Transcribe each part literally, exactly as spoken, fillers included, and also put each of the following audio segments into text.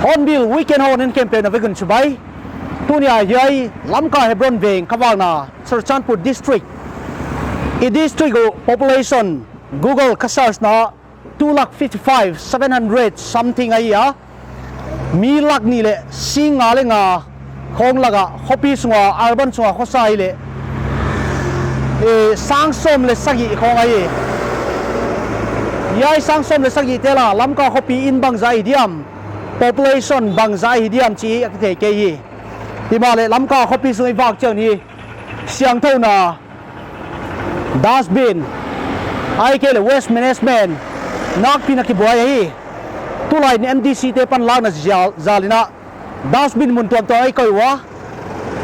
Hornbill Weekend Horn in campaign a vek un chibai. Tuni a hiai Lamka Hebron veng ka valna Churachandpur district. I district uh population Google ka search na two lakh fifty-five seven hundred something ahi a. Mi lak nih leh sing nga leh nga khong lak a, khopi sunga, urban sunga khosa ahihleh, eh, sang sawm leh sagih khong ahi. Hiai sang sawm leh sagih te lah Lamka khopi in bangzah ahi diam, population bangzah ahi diam chih a kithei kei hi. Himahleh Lamka khopi sung i vak chiang in siangthouna dustbin, ahihkeileh waste management nakpi in a kibuai ahi. Tulai in M D C te panlakna zal, zal in a dustbin mun tuamtuam ah i koih ua.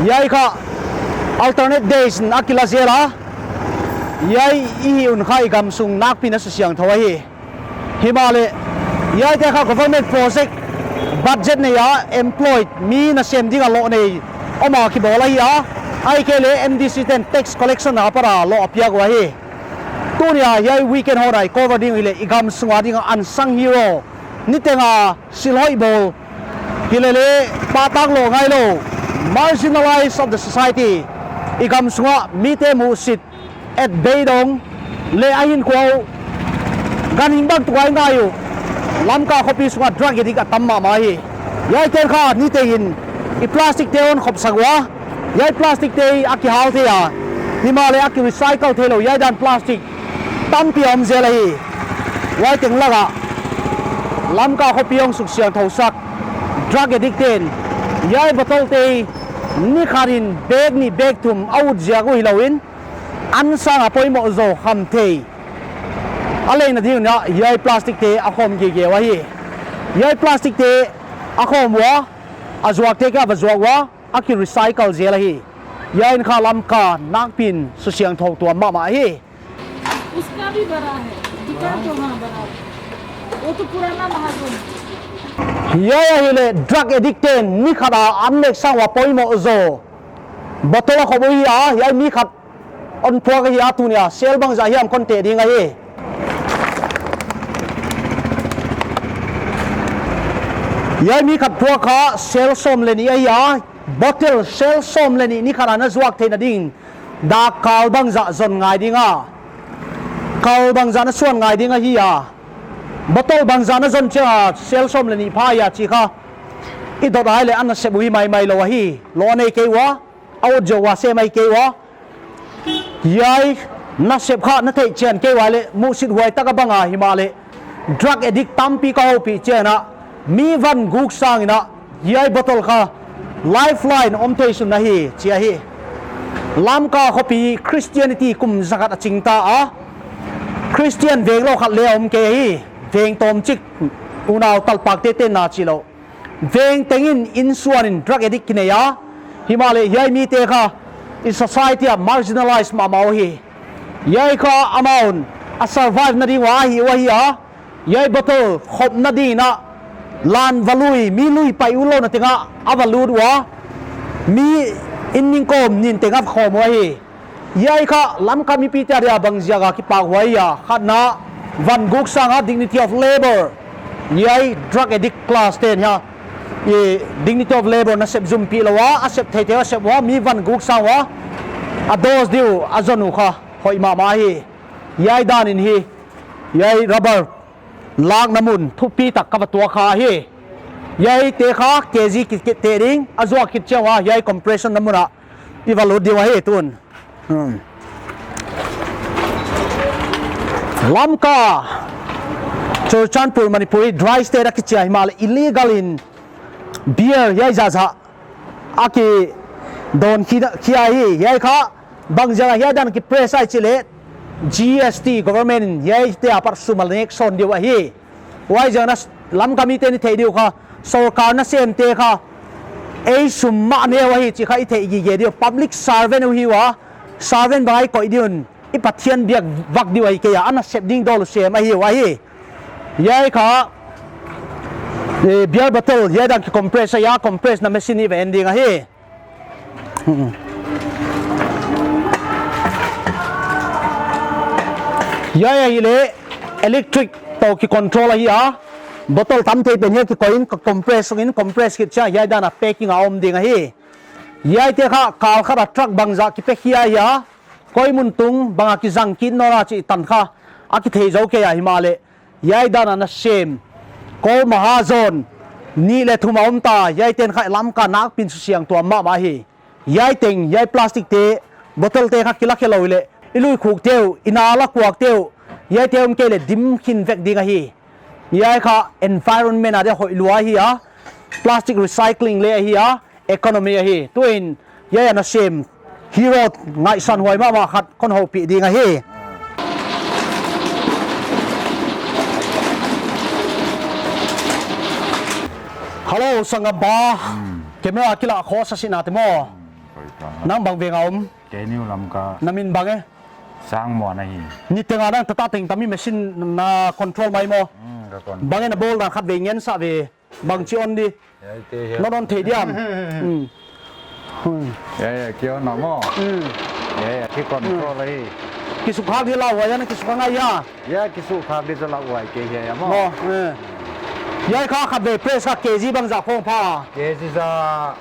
Hiai kha alternate days in a kila zel a. Hiai i hih un kha i gamsung nakpi in a susiangthou ahi. Himahleh hiaite kha government project budget nei a employed mi nasem ding a loh nei om a kibawl ahi a, ahihkeileh M D C ten tax collection apat a loh a piak uh ahi. Tuni a hiai Weekend Horn a i cover ding uh ahihleh i gamsung a ding a unsung hero, niteng a silhoih bawl, himahleh pahtak loh ngailou, marginalized of the society, i gamsung a mite muhsit et beidong leh a hinkhua uh ganhing bang tuk a i ngai uh Lamka khopi sunga drug addict a tam mahmah hi. Hiaite'n kha niteng in i plastic te hon khopsak ua. Hiai plastic te a kihau thei a, himahleh a kirecycle theilou hiai dan plastic tampi om zel ahi. Hiai teng lak ah Lamka khopi hong suksiangthousak drug addict te'n hiai bottle te ni khat in bag nih bag thum a ut ziak uh hilou in, an sang a poimoh zaw kham thei a leina ding in hiai plastic te a khawm gige uh ahi. Hiai plastic te a khawm ua, a zuak te kha va zuak ua, a kirecycle zel ahi. Hiai in kha Lamka nakpi in susiangthou tuam mahmah hi. उसका भी बड़ा है, दुकान तो हाँ बड़ा है, वो तो पुराना महाजन है। Hiai ahihleh drug addict te'n ni khat a an nek sang ua poimoh zaw bottle a khop uh ahi a, hiai mi khat hon phuak ahi a, tuni a sale bangzah hiam kon teh ding ahi. Hiai mi khat phuak kha sale sawm leh nih ahi a, bottle sale sawm leh nih ni khat a na zuak theihna ding dak kal bangzah zon ngai ding a, kal bangzah na suan ngai ding ahi a. Bottle bangzah na zon chiang a sale sawm leh nih pha ahi a chih kha i dot ahihleh a nasep uh hi maimai lou ahi. Loh a nei kei ua, a ut ziak ua se mai kei ua. Hiai nasep kha na theih chian kei ua leh muhsit huai tak a bang a, himahleh drug addict tampi ka houpih chiang a, mi van guk sang in a, hiai bottle kha lifeline om thei sun ahi, chi ahi. Lamka khopi Christianity kum zakhat a ching ta a, Christian veng lou khat leng om kei hi, veng tawmchik, unau talpak te tenna chilou. Veng teng in innsuan in drug addict kinei a, himahleh hiai mite kha i society a marginalize mahmah uh ahi. Hiai kha amou'n a survive na ding ua hih uh ahi a, hiai bottle khopna ding in a lan va lui, mi lui pai utlouhna teng ah a va lut ua, mi inn ning kawm nin teng ah va khawm uh ahi. Hiai kha Lamka mipite adia bang ziak a kipahhuai hia, khatna van guk sang a dignity of labour, hiai drug addict class te'n hia, i dignity of labour nasep zumpih lou a, a sep theite uh a sep ua, mi van guk sang ua a dose diu a zon uh kha hoih mahmah hi. Hiai dan in hi, hiai rubber lakna mun thupi tak ka va tuak kha hi. Hiaite kha K G ki, ki teh ding, a zuak khit chiang ua hiai compression na mun ah i va lut ding uh ahi tun. Hmm. Lamka Churachandpur, Manipur hi dry state a kichi a himahleh illegal in beer hiai zahzah a kidawn khia, khia hi. Hiai kha bangziak a hiai dan kipress ai chih leh G S T government in hiaite apat sum a nek sawn ding uh ahi. Huaiziak a Lamka mite'n i theih ding uh kha, sorkar nasemte kha ei sum mah neu ahi chih kha i theih gige ding uh. Public servant uh hi ua, servant bang a i koih ding un, i Pathian biak vak ding uh ahi kei a, a nasep ding dawl uh sem ahi ua hi. Hiai kha, eh, beer bottle hiai dan kicompress ahi a, compress na machine i va en ding ahi. Hmm. Hiai ahihleh electric toh kicontrol ahi a, bottle tam thei pen hiai kikoih in, kicompress sung in, compress khit chiang hiai dan a packing a om ding ahi. Hiaite kha kal khat a truck bangzah kipe khia ahi a, koi mun tung bang a kizang kit nawn a chih tan kha a kithei zou kei a himahleh, hiai dan a nasem Kawl Mahajon nih leh thum a om ta, hiaite'n kha Lamka nakpi in susiangtouh mahmah hi. Hiai teng, hiai plastic te, bottle te kha kila khe lou leh, i lui khuk te uh, i na la kuak te uh, hiaite om kei leh dim khin vek ding ahi. Hiai kha environment a dia hoih lua ahi a, plastic recycling leh ahi a, economy ahi. Tuin, hiai a nasem hero ngaihsan huai mahmah khat kon houpih ding ahi. Hello, sanggam pa. Hmm. Camera kila khawsa sih na te maw. Hmm, koi ta. Nang bang veng a om? Kei New Lamka. Na min bang e? Sangmuan ahi. Niteng a nang tata teng tami machine na control mai maw? Hmm, ka control. Bang e na bawl dan khat vei ngen sa ve. Bangchi on di. Hiaite hiai. Non on thei diam. Hmm. Hmm. Hiai, hiai, ki on na maw. Hmm. Hiai, hiai, ki control ahi. Kisukha di lau, hiai na kisukha ngai ya. Hiai, kisukha di za lau, hiai ke hiai maw. Maw, eh. Hiai kha khat vei press kha K G bangzah khong pha. K G za,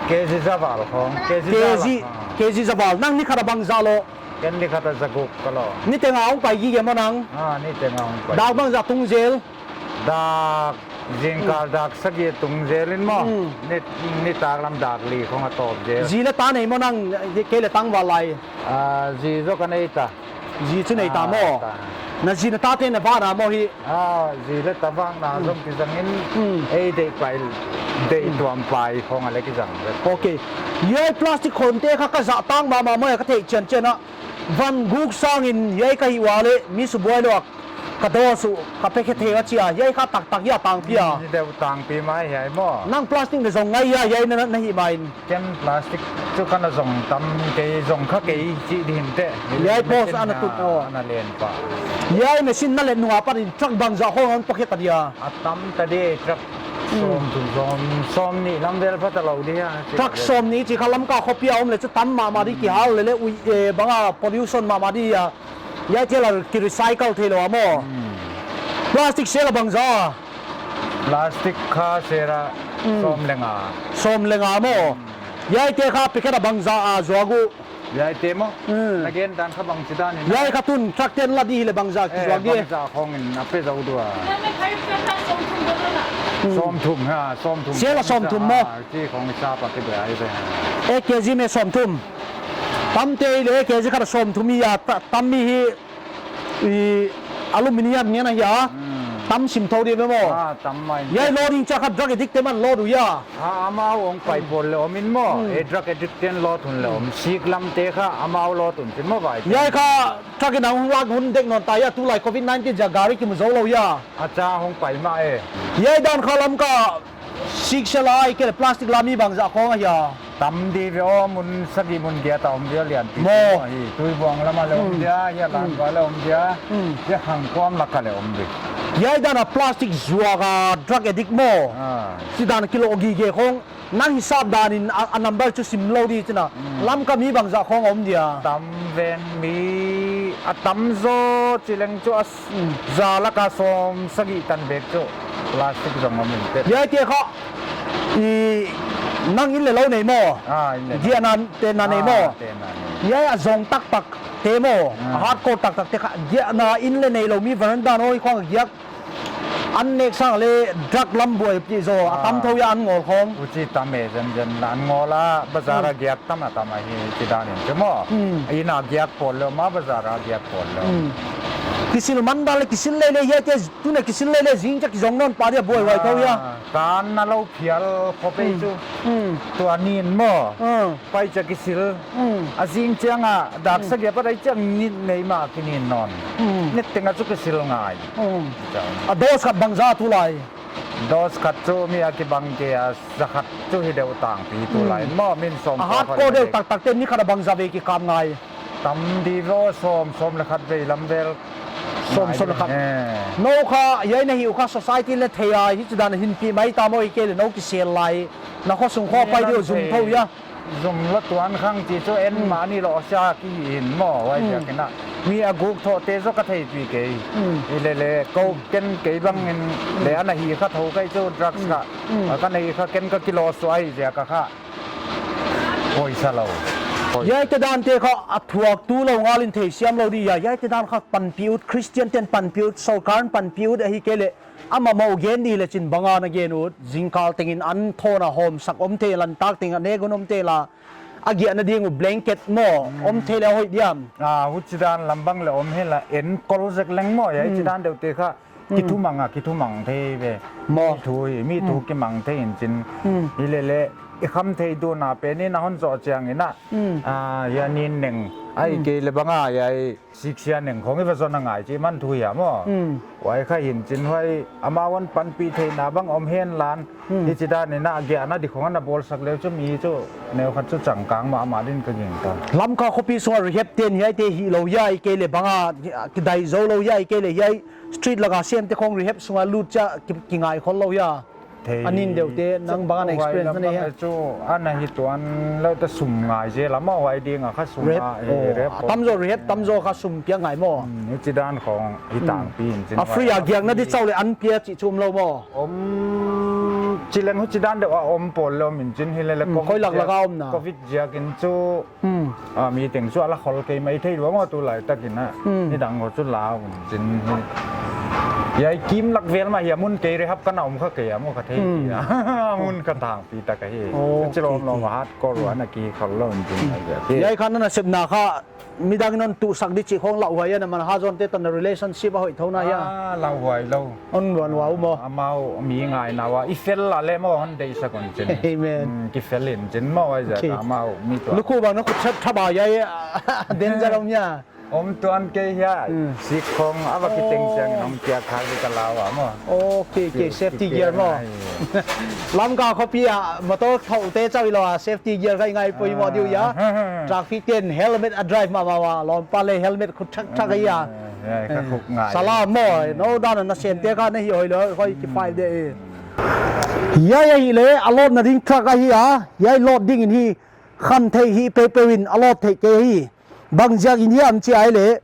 K G za val khong. K G za K G, la, ah. K G za val. Nang ni khat a bangzah lou. Ken ni khat a za guk ka lou. Niteng a hong pai gige maw nang. Ah, niteng a hong pai. Dak bangzah tung zel. Dak, zingkal dak sagih tung zel in maw. Hmm. Ni, nitaklam dak li khong a tawp zel. Zi leh ta nei maw nang, kei leh tangval lai. Ah, zi zaw ka nei ta. Zi chu nei ta maw. Ah, ta. Na zi na tate na va na maw hi. Ah, zi leh ta vak na zong kizang in. Hmm. Ei deih pai, deih tuam pai khong a leh kizang ve. Okay. Hiai plastic khonte kha ka zah tang mahmah maw ka theih chianchian a. Van guk sang in hiai ka hih ua leh mi subuai lou a. Ka dawsu, ka pekhe thei a chia, hiai kha taktak hia tangpi a. Hmm, deuh tangpi mai hiai maw. Nang plastic na zong ngai hia, hiai na, na hih mai in. Ken plastic chu ka na zong tam kei, zong kha kei chih di hinte. Hiai post machine ana tut, oh. Ana len pa. Hiai machine na let nung a pat in truck bangzah khong hong pakhe ta dia. A tam ta di truck sawmthum, sawm, sawmnih lam vel pha ta lou di a. Truck sawmnih chih kha Lamka khopi a om leh chu tam mahmah di kihal leh leh ui, eh, bang a pollution mahmah di a. Hiaite la ki recycle thei lou a maw. Hmm. Plastic sela bangzah. Plastic kha sela sawm leh nga. Sawm leh nga maw. Hmm. Hiaite kha packet a bangzah a zuak uh. Hiaite maw. Hmm. Na gen dan kha bangchi dan in. Hiai kha tun truck te'n la di hileh bangzah kizuak di. Eh, bangzah khong in a pe zou dua. Hmm. Sawmthum ha, sawmthum. Sela sawmthum maw. Ah, chi khong sa pa ki bia ai be. Eh, K G me sawmthum. Tamte leh K G khat sawmthum hi a, ta-, tam mi hi, i, aluminium ngen ahi a. Hmm. Tam sim thou di ve maw. Ah, tam mai. Hiai loading chia kha drug addict te man load uh hia. Ah, amau hong pai pawl leh om in maw. Hmm. E drug addict te'n load hun leh om. Sik lam te kha amau load hun chin maw vai. Hiai kha truck in a hong lak hun dek nawn ta hia, tulai covid nineteen ziak gari kimu zou lou hia. Acha hong pai mah e. Hiai dan kha Lamka Sik sela ahihkeileh plastic la mi bangzah khong ahia? Tam di ve aw, mun sagih mun giat a om di a lianpi. Maw. Hi Tuibuang lam a leh om dia, hi a Lanva leh om dia, hi a Khangkuam lak a leh om di. Hiai dan a plastic zuak a drug addict maw. Ah. Chi dan kiloh gige khong. Nang hisap dan in a, a number chu sim lou di chihna. Hmm. Lamka mi bangzah khong om dia? Tam ven mi a tam zaw chi leng chu a s-, za lak a sawm sagih tan bek chu plastic zong om in te. Hiaite kha, i, nang inn leh lou nei maw? Ah, inn leh lou. Giahna, tenna nei maw? Ah, tenna nei. Hiai a zong taktak te maw? Ah. A hardcore taktak te kha, giahna inn leh neilou mi veranda nuai khong a giak. An nek sang leh drug lam buai pi zaw, a tam thou hia an ngol khong. Huchi tam e, zenzen an ngol a, bazar a giak tam a tam ahi, chi dan in chu maw. Hmm. Inn a giak pawl leh om a, bazar a giak pawl leh om. Hmm. Kisil man dan leh kisil lele hiaite, tuna kisil lele zing chiang kizong nawn pah dia buaihuai thou hia. Ah, kan na lou phial khop ei chu. Hmm. Tua nin maw. Hmm. Pai chiang kisil. Hmm. A zing chiang a dak sagih a pat ei chiang nit nei mah kinin nawn. Hmm. Nit teng a chu kisil ngai. Hmm. A dose khat bangzah tulai? Dose khat chu mi a kibang kei a, za khat chu hi deuh tangpi tulai. Hmm. Maw, min sawm a hardcore deuh taktakte ni khat a bangzah vei kikap ngai? Tam di ve, sawm, sawm leh khat vei lam vel. Sawm, sawm leh khat. Eh. Nou kha, hiai na hih uh kha society leh thei a, hichidan a hinpih mai ta maw, ahihkeileh nou kisel lai. Na khosung khua pai di uh zum thou hia. Zum lou tuan khang chi chu en mah ni lou sia ki hi in maw, huai ziakin a. Mi a guk thohte zaw ka theipih kei. Hmm. Hilele, kou ken kei bangin leh ana hi kha thou kei chu drugs kha. Hmm. A ka nei kha ken ka kilosuai ziak a kha. Poisa lou. Poisa. Hiaite dante kha a thuaktu lou ngal in theisiam lou di hia. Hiaite dan kha panpih ut, Christian ten panpih ut, sorkar in panpih ut ahihkeileh. Amau mah gen di leh chin banga na gen ut, zingkal tengin an thawna hawmsak om thei, lantak tengin a nek un om thei la, a giahna ding uh blanket maw, om thei leh hoih diam. Ah, huchidan lam bang leh om hi la, enkol zek leng maw, hiai chidan deuhte kha, kithumang a, kithumang thei ve. Maw. Mi thu hi, mi thu kimang thei in chin. Hmm. Hilele, i khamtheih duhna pen in a hon zoh chiangin a. Hmm. Ah, hiai nin neng, ahihkeileh banga, hiai siksia neng khong i va zon a ngai chi man thu hia maw. Hmm. Huai kha hin chin huai amau a panpih theihna bang om hen lan. Hmm. Hichidan in a giahna di khong ana bawlsak leh chu mi chu neu khat chu changkang mahmah din ka gingta. Lamka khopi sunga rehab ten hiaite hih lou hia ahihkeileh banga kidai zou lou hia ahihkeileh hiai street laka semte khong rehab sunga lut chiang ki, kingai khol lou hia. Thei. A nin deuhte, nang bang ana experience na nei hia? Chu ana hi tuan lou ta sum ngai zel a maw, huai ding a kha sum a, eh, rehab. Rehab, oh, a tamzaw rehab, tamzaw kha sum piak ngai maw. Hmm, huchidan khong hi tangpi in chin. A free a giakna di chauh leh an pia chih chu om lou maw. Om chi leng huchidan deuh a om pawl leh om in chin hilele. Hmm, covid koi lak ziak, lak a om na. Covid ziakin chu Hmm. Ah, mi teng chu a la khol kei mai thei lua maw tulai takin a. Hmm. Nidang ho chu la un chin hi. Hiai kim lak vel mah hi a mun kei rehab ka na om kha kei a maw ka thei hi a. Mun kha tangpi tak ahi. Oh, chi lou, okay, lou okay. Hardcore ua na ki khol lou un chin a hi a. Hiai kha na nasepna kha midang in hon tuhsak di chih khong lauhuai a na man ha zon te tan na relationship a hoih thou na hia. Ah, lauhuai lou. Hon luan ua u maw. Amau mi ngaina ua, i fel a leh maw hon deihsak un chin. Amen. Mm, ki fel in chin maw, huai ziak a amau mi tuan. Lukhu bang na khut thap thap a hiai, danger om hia. Om tuan kei hia, hmm, sik khong a va kiteng chiangin hong kia kha di ka lau a maw. Okay, okay, safety gear maw. Lamka khopi a, motor thou te chauh i lou a, safety gear kha i ngai poimoh di uh hia. Ah. Traffic ten helmet a drive mahmah ua, lawmpa leh helmet khut thak thak ahi a. Hiai kha khuk ngai. Salam maw, nou dan a na sente kha na hih hoih lou, hoih ki file de. Hiai ahihleh, a load na ding truck ahi a, hiai load ding in hi, khamtheih hih peupeu in a load theih kei hi. Bang ziak in hiam chih ahihleh,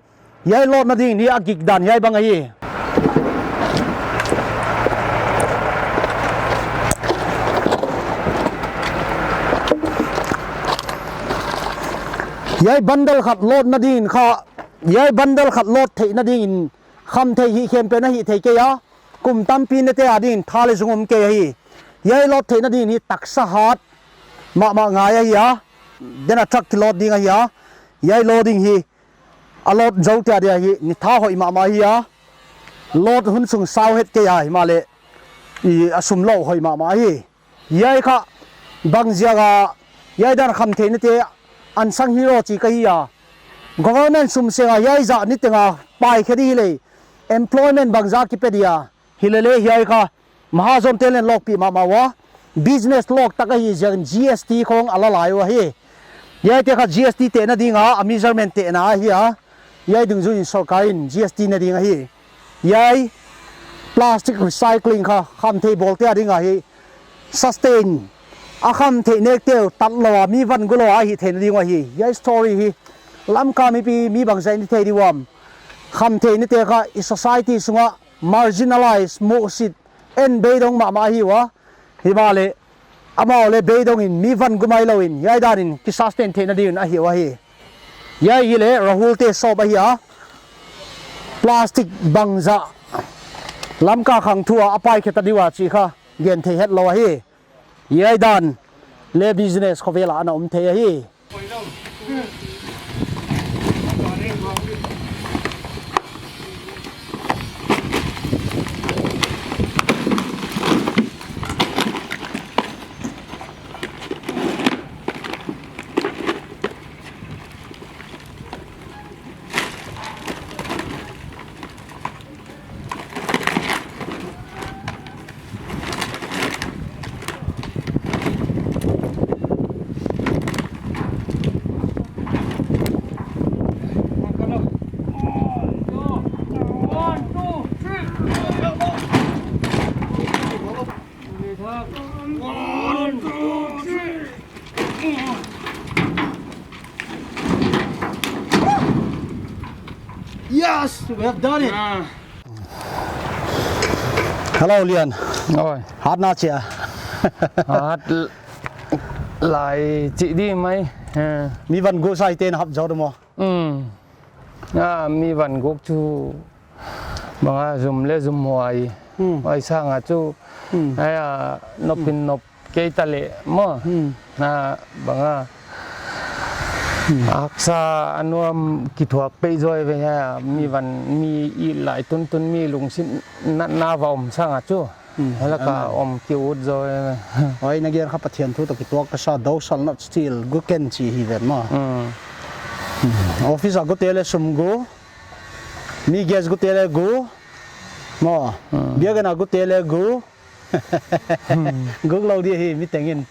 hiai load na ding in hi a gik dan hiai bang ahi. Hiai bundle khat load na ding in kha, hiai bundle khat load theihna ding in khamtheih hih khempeuh na hih thei kei a, kum tampi nete a ding in tha leh zung om kei ahi. Hiai load theihna ding in hi taksa hat mahmah ngai ahi a. Den a truck ki load ding ahi a. Hiai loading hi a load zou te a dia hi ni tha hoih mahmah ahi a. Load hun sung sau het kei a himahleh i a sum lou hoih mahmah ahi. Hiai kha bang ziak a hiai dan khamtheih nate an sang hi lou chi ka hi a. Government sum seng a hiai zah niteng a paikhe di hileh employment bangzah kipe dia. Hilele hiai kha mahazon te leng lawkpih mahmah ua. Business lawk tak ahi ziakin G S T khong a la lai ua hi. Hiaite kha G S T tehna ding a, a measurement tehna ahi a. Hiai dungzui in sorkar in G S T ne ding ahi. Hiai plastic recycling kha khamtheih bawlte a ding ahi. Sustain a khamtheih nekte uh tat lou a, mi van gu lou a hih theihna ding uh ahi. Hiai story hi Lamka mipi mi bangzah in thei di uam. Khamtheih nate kha i society sunga marginalize, muhsit, en beidong mahmah ahi ua. Himahleh amau leh beidong in mi van gu mai lou in hiai dan in ki sustain theihna ding in ahi ua hi. Hiai hileh Rahul te shop ahi a. Plastic bangzah Lamka khang thu a a paikhe ta di ua chih kha gen thei het lou ahi. Hiai dan leh business khovel a ana om thei ahi. We have done it. Hello, Lian. Oi. Hat na chia. Hat l-, lai chih di mai. Eh. Mi van guk sai ten hap zau damo. Hmm. Ah, mi van guk chu banga zum le zum huai. Hmm. Huai sanga chu. Hmm. Ai a, nop in nop kei ta le maw. Hmm. Na banga. Hmm. Haksa a nuam kithuak pei zaw ve ha, mi van, mi i lai tuntun mi lungsim na, na va om sanga chu. Hmm. Hala ka om ki ut zaw ve. Oi, na gen kha Pathian thu toh kituak ka sa, "Thou shalt not steal," guk ken chi hi ven maw. Hmm. Hmm. Office a guk te le sum guk. Mi gas guk te le guk. Maw. Hmm. Biakinn a guk te le guk. Guk lou di hi mi tengin.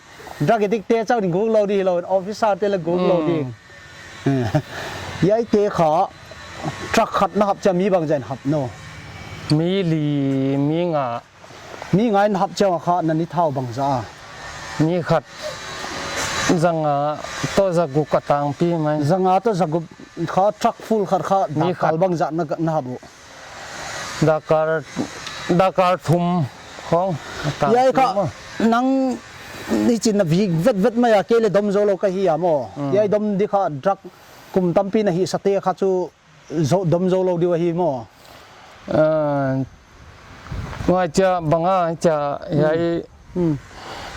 Drug addict te chauh in guk lou di hilou, officer te le guk lou di. Hmm. Hiai te kha truck khat na hap chia mi bangzah in hap no? Mi li, mi nga. Mi nga in hap chia kha na ni thau bangzah a? Mi khat zanga toh zaguk a tang pi mai. Zanga toh zaguk kha truck full khat kha mi khat bangzah na, na hap uh? Dakar, dakar thum khong. Hiai kha nang ni chin na vik vetvet mai a, kei le dom zou lou ka hi a maw. Hmm. Hiai dom di kha drug kum tampi na hihsa te kha chu zo, dom zou lou di uh ahi maw. Ah, huai chia banga, chia, hiai, hmm,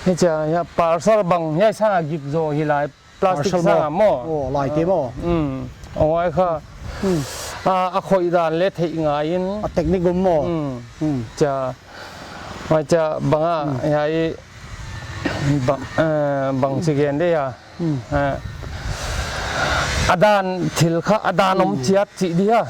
hiai chia, hiai parcel bang, hiai sanga gik zaw hi lai. Plastic parcel sa maw. Oh, lai te maw. Hmm. Huai kha. Hmm. Ah, a khoih dan le theih ngai in. A technique um maw. Hmm. Hmm. Chia. Huai chia banga, hmm, hiai bang, eh, bang chi gen de ya. Hmm. Eh. A dan thil kha, a dan om, hmm, chiat chi di ha.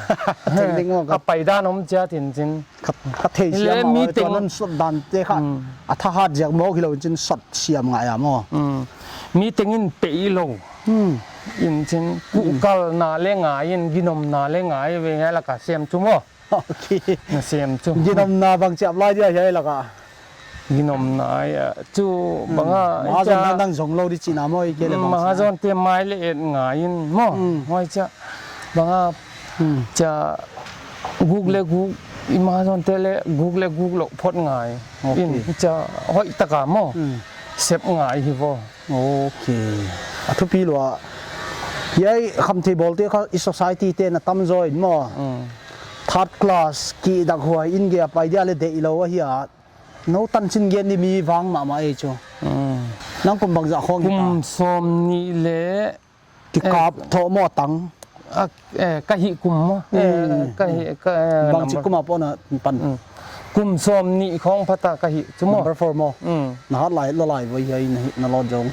Technique maw kha. A pai dan om chiat in chin. Ka, ka thei siam a, mi teng, tuan non sot dan te kha. Hmm. A thahat ziak mawk hilou in chin sot siam ngai a maw. Hmm. Mi tengin pei lou. Hmm. In chin, hmm, kuhkal na le ngai in, ginom na le ngai ve ngai la ka sem chu maw. Okay. Na sem chu. Ginom na bang chiam lai dia hiai la ka. Ginom na ya chu, hmm, banga, mahazon chia, nang zong lou di chihna maw, i ke le, hmm, bang mahazon chia te mai le et ngai in maw. Hmm. Huai chia. Banga, hmm, chia guk le guk, i mahazon te le guk le guk lou phot ngai. Okay. In chia hoih taka maw. Hmm. Sep ngai hi vo. Okay. A thupi lua. Hiai khamtheih bawl te kha i society te na tam zaw in maw. Hmm. Third class ki dak huai in ge a pai dia le deih lou ahi a. Nou tanchin gen di mi vang mahmah ei chu. Hmm. Nang kum bangzah khong hita? Kum sawmnih le kikap, eh, thoh maw tang? A, eh, ka hih kum maw? Eh, hmm, ka hih, ka, eh, bangchi number kum a pawh na pan? Hmm. Kum sawmnih khong phata ka hih chu maw? Number four maw? Hmm. Na hat lai, la lai voi hiai na hih, na lawt zong.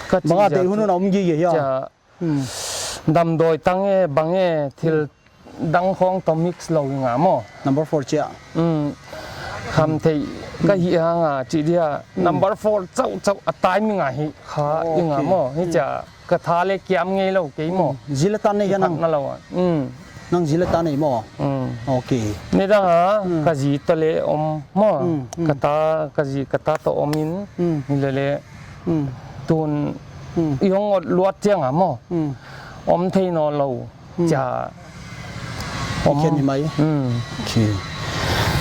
Ka chi banga ziak te hun chu na om gige hia. Chia, hmm, damdawi tang e, bang e, thil, hmm, dang khong toh mix lou i nga maw. Number four chia. Hmm. Khamtheih ka hih hang a chi dia. Hmm. Number four chauh chauh a timing a hi kha i nga maw. Oh, okay. Hi chia ka tha le kiam ngei lou kei maw. Hmm. Zi le tan nei hia nang? Khat na lou a. Hmm. Nang zi le tan nei maw? Hmm. Okay. Nidang a, hmm, ka zi toh le om maw. Hmm, hmm. Ka ta, ka zi ka ta toh om in. Hmm. Ni le le. Hmm. Tun, hmm, i hong ot luat chiang a maw. Hmm. Om thei nawn lou. Hmm. Chia. Om. Khen hi mai. Hmm. Okay.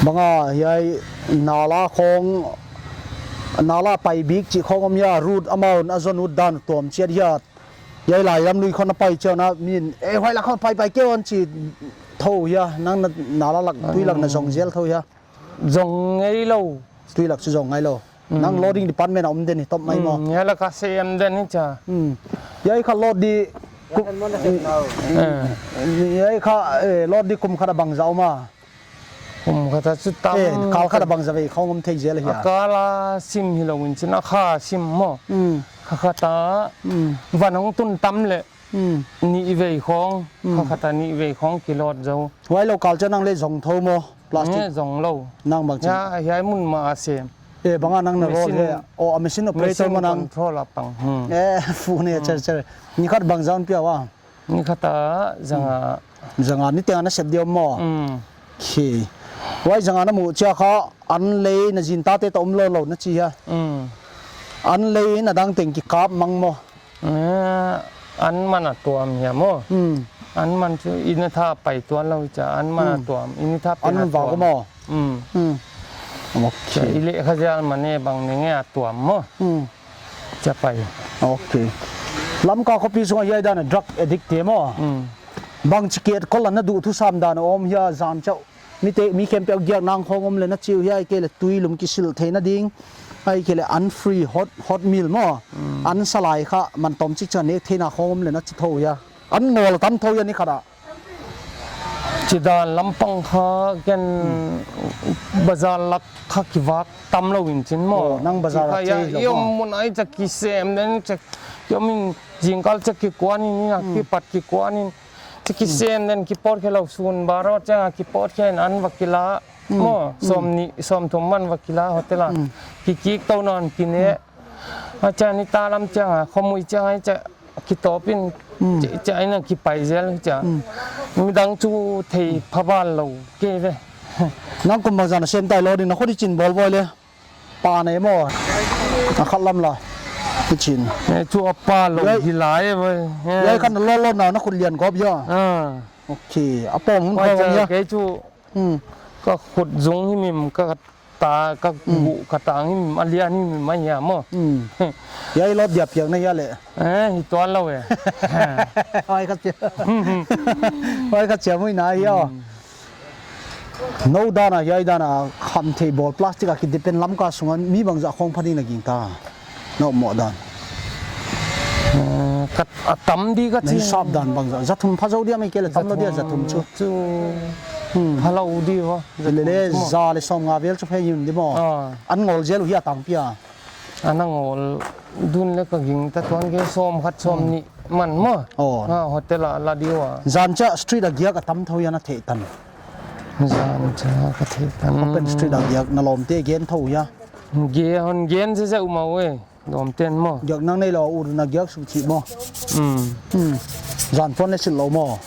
Banga hiai nala khong, nala pai bik chi khong om hia, route amount a zon ut dan tuam chiat hia. Hiai lai lam lui khong a pai chiang a min, eh, huai la khong pai pai kei un chi thou hia, nang na, nala lak, tui lak na zong zel thou hia. Zong ngei lou. Tui lak chu zong ngai lou. Hmm. Nang loading department a om den hi top mai maw. Hmm, hiai la ka sem den hi chia. Hmm. Hiai kha load di kum, eh, hiai kha, eh, load di kum khat a bangzah om a? Kum khat a chu tam. Eh, kal khat a bangzah vei khong om thei zel hia? A kal a sim hilou in chin a kha sim maw. Hmm. Kha khat a, hmm, van hong tun tam le. Hmm. Nih vei khong, hmm, kha khat a nih vei khong ki load zou. Huai lou kal chiang nang le zong thou maw, plastic? Nge, zong lou. Nang bang chin? Hiai, hiai mun mah a sem. Eh, banga nang na roll he. Machine. Oh, a machine operator maw nang? Machine control a pang. Hmm. Eh, fu ne, hmm, cher, cher. Ni khat bangzah hon pia ua? Ni khat a zanga. Hmm. Zanga ni teng a na sep diam maw? Hmm. Okay. Huai zanga na muh chiang kha an lei na zin ta te toh om lou lou na chi hia? Hmm. An lei na dang teng kikap mang maw? Eh, an man a tuam hia maw? Hmm. An man chu i ni tha pai tuan lou chia, an man a tuam, i ni tha pen a tuam. An man vak maw? Hmm. Hmm. Okay. Chia i leh kha zial man e bang neng e a tuam maw. Hmm. Chia pai. Okay. Lamka khopi sunga hiai dan a drug addict te maw. Hmm. Bangchi kei kol ana duh thusam dan om hia zan chauh. Mi te, mi khempeuh giak nang khong om leh na chi uh hia, ahihkeileh tui lum kisil theihna ding. Ahihkeileh an free hot, hot meal maw. Hmm. An salai kha man tawm chik chia nek theihna khong om leh na chi thou hia. An ngol tam thou hia ni khat a. Chidan lampang kha ken bazar lak kha kivak tam lou in chin maw. Oh, nang bazar a chei lou maw. Chi kha hia, i om mun ah chia kisem den chia, i om in zingkal chia kikuan in, kipat kikuan in. Chia kisem den kipawt khe lou sun baro chia kipawt khe in an va kila. Maw, sawmnih, sawmthum man va kila hotel a. Kikik tou nawn kine. A chia ni ta lam chia, khomui chia, chia kitawp in, chia, chia ina kipai zel chia. Midang chu thei pha bal lou kei ve. Nang kum bangzah na sem tai lou ding, na khut i chin bawl bawl le. Pa nei maw. A khat lam la. I chin. Nei chu a pa lou hi lai ve. Hiai khan lolo na, na khut lian gawp hia. Ah. Okay. A pawm hun khawng hia. Kei chu Hmm. Ka khut zung himhim, ka ta, ka guh, ka tang himhim, a lian himhim a hia maw. Hmm. Hiai lot dia piak na hia leh. Eh, hi tuan lou e. Hoi khat chia. Hoi khat chia mui na hia. Hmm. Nou dan a, hiai dan a, khamtheih bawl plastic a kidepend Lamka sunga mi bangzah khong pha ding na gingta. Na om mawk dan. Eh, ka, a tam di ka chi. Na hisap dan bangzah. Za thum pha zou dia mai kei leh tam lou dia za thum chu. Chu. Hmm. Pha lou di va. Lele, za leh sawmnga vel chu phei yun di maw. Ah. An ngol zel uh hia tangpi a. Ana ngol dun leh ka gingta tuan kei sawmkhat sawmnih man maw. Oh. Ah, hotel a la di ua. Zan chia street a giak a tam thou hia na theih tan. Zan chia ka theih tan. Open street a giak na lawmte gen thou hia. Gen hon gen zezek uh maw e. Lawmte'n maw. Giak nang nei lou, ut na giak suk chih maw. Hmm. Hmm. Zan puan leh silh lou maw.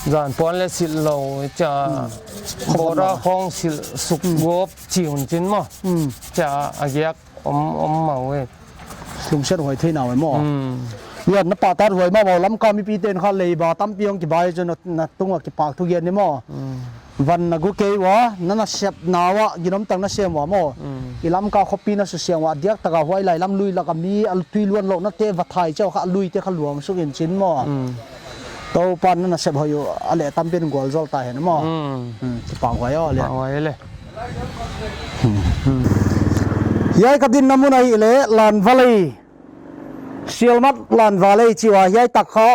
Zan puan leh silh lou, chia. Hmm. Bora khong silh suk gawp chi hun chin maw. Hmm. Chia a giak om, om maw e. Lungsiat huai thei na uh e maw. Hmm. Hiai na pahtak huai mahmah, Lamka mipite'n kha leiba tampi hong kibai chu na, na tunga kipak thu gen ni maw. Hmm. Van na gu kei ua, na nasepna ua, ginom tak na sem ua maw. Mm. I Lamka khopi na susiang ua, diak taka huai lai lam lui laka mi a tui luan louhna te va thai chauh kha lui te kha luang suk in chin maw. Mm. Toupa'n na nasep hoih uh, a leh tampi'n gualzawl ta hen maw. Mm. Mm, kipak huai aw leh. Kipak huai leh. Mm. Mm. Hiai ka dinna mun ahihleh, Lanvale. Sielmat Lanvale chi ua, hiai tak kha.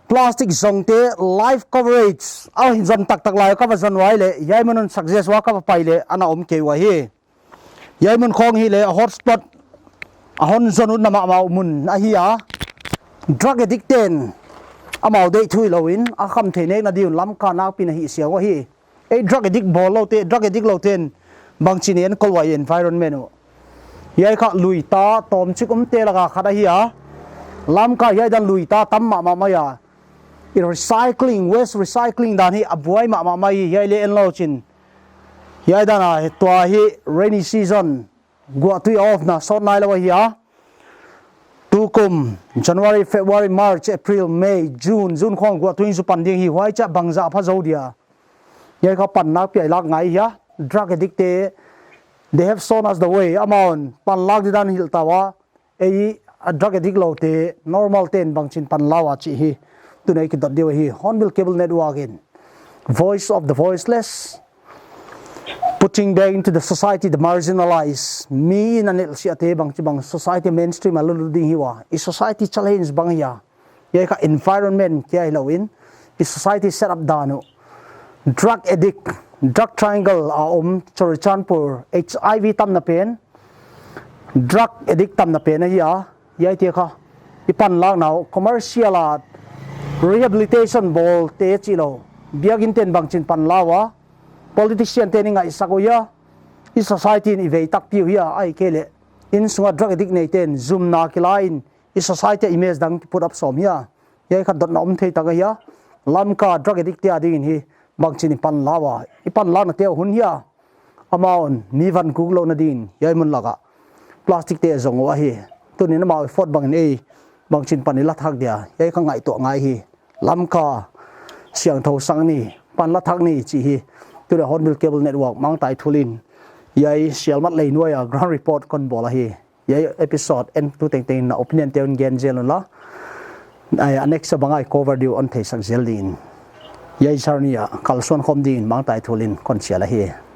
Plastic zongte live coverage a hin zon taktak lai ka va zon uai leh, hiai mun un success ua ka va pai leh, ana om kei ua hi. Hiai mun khong hileh a hotspot a hon zon utna mahmah mun ahi a. Drug addict te'n amau deih thu hilou in, a khamtheih nekna di un Lamka nakpi in a hihsiang ua hi. Ei drug addict bawl loute, drug addict loute'n bangchin en kol ua environment uh. Hiai kha lui ta tawmchik umte laka khat ahi a. Lamka hiai dan lui ta tam mahmah mai a. I recycling, waste recycling dan hi a buai mahmah mai hi, hiai leh en lou chin. Hiai dan a tua hi rainy season. Guahtui a off na sawt nai lou ahi a. Tukum, January, February, March, April, May, June, June khong guahtui in zu pan ding hi huai chia bangzah pha zou dia. Hiai kha pan nakpi a i lak ngai hi a. Drug addict te, they have shown us the way. Amau'n pan lak di dan hilh ta ua. Ei a drug addict loute, normal te'n bangchin pan la ua chih hi. Tun ei kidot di ua hi. Hornbill Cable Network in. Voice of the voiceless. Putting back into the society the marginalized. Mi in a nelhsiahte bangchibang society mainstream a lut ding hi ua. I society challenge bang hi a. Hiai kha environment kia hilou in. I society set up dan uh. Drug addict, drug triangle a om Churachandpur, H I V tamna pen. Drug addict tamna pen ahi a. Hiaite kha i panlakna uh commercial a rehabilitation bawlte chih lou. Biakin te'n bangchin pan la ua. Politician te'n i ngaihsak uh hia. I society in i vei takpi uh hia ahihkeileh. Inn sunga drug addict neite'n zumna kila in i society a image dang put up sawm hia. Hiai kha dotna om thei tak ahi a. Lamka drug addict te adingin hi bangchin i pan la ua. I panlaknate uh hun hia. Amau'n mi van kuk louhna din, hiai mun laka plastic te zong uh ahi. Tunin amau effort bangin ei, bangchin pan i la thak dia, hiai kha ngaihtuah ngai hi. Lamka siangthou sang ni, panla thak ni chih hi. Tuleh Hornbill Cable Network Mangtaithul in hiai Sielmat lei nuai a ground report kon bawl ahi. Hiai episode en tu tengteng in na opinion te hon gen zel unla, a next a bang a i cover diu hon theisak zel dingin, hiai journey a kalsuan khawm dingin Mangtaithul in kon chial ahi.